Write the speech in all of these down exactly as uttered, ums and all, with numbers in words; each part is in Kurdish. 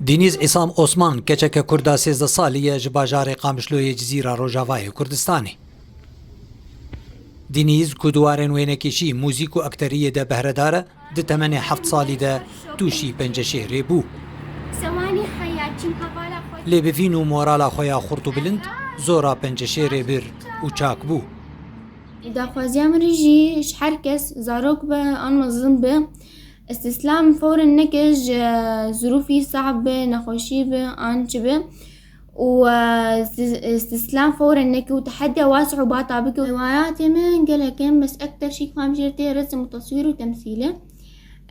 Dînîz Îsam Osman, keçeke Kurda sêzdeh salî ye, ji bajarê Qamişloyê Cizîra Rojavayê Kurdistanê. Dînîz, ku di warên wênekêşî, muzîk û akteriyê de behredar e, di temenê heft salî de tûşî penceşêrê bû. Lê bi vîn û morala xwe ya xurt û bilind, zora penceşêrê bir û çak bû. Daxwaziya min jî ji her kes, zarok be an mezin be, îstîslam fewren neke ji zirûfî sax be, nexweşî be an çi be. û, e, îstî-, îstîslam fewren neke û tehediya wesî û bata bike. Hewayatê min gelek in, bes ekter şîk fam jêr tê resim û teswîr û temsîlê.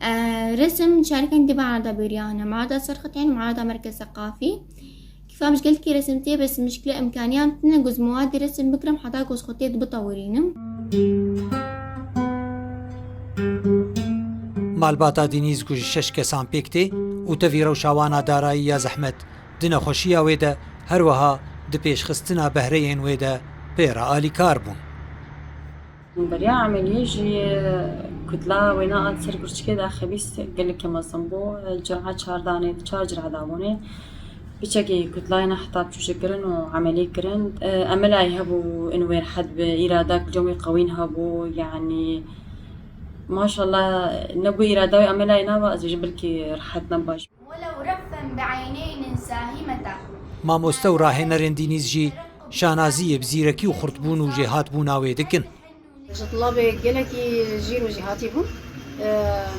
E, resim şarikên di mala da bêriya hene, mala da Serxetên, mala da Merkez Seqafî. Kîfam ji gelkî resim tê, bes mişkile imkaniyan tine, ku ji muwadî resim bikirim, heta ku ji xwe tê dibitewirînim. Malbata Dînîz ku ji şeş kesan pêk tê û tevî rewşa wana darayî ya zehmet, di nexweşiya wê de, her wiha di pêşxistina behreyên wê de pê re alîkar bûn. Beriya emeliyê jî kutla wêna a ser gurçikê de xebîs gelekî mezin bû. Cira çar danê, çar cira dabûnê. Piçekî kutlayê ne heta çûşe kirin û emelî kirin. E, emelayê hebû in wê rehet bi, îradak cemî qewîn hebû, yanî maşallah nebû îrada wê emelayê nava ez bêjim belkî rehet neba. Mamoste û rahênerên Dînîz jî şanaziyê bi zîrekî û xurtbûn û jêhatbûna wê dikin. Ji tulabê gelekî jîr û jêhatî bû.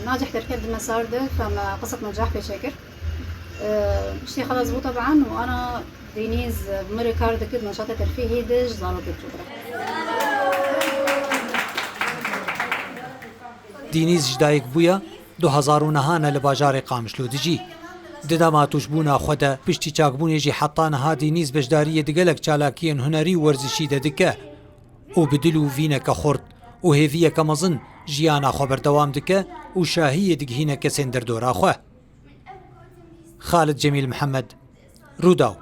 Nacih derket di mesar de, ka me qisek nacih pêşe kir. Tiştê xelas bû teban û ana Dînîz bi min re kar dikir, naşata terfîhî de ji zarokê biçûktir e. Dînîz ji dayik bûye, du hezar û nehan e li bajarê Qamişlo dijî. Di dema tûşbûna xwe de, piştî çakbûnê jî heta niha Dînîz beşdariyê di gelek çalakiyên hunerî û werzişî de dike û bi dil û vîneke xurt û hêviyeke mezin jiyana xwe berdewam dike û şahiyê digihîne kesên derdora xwe. Xalid Cemîl Mihemed, Rûdaw.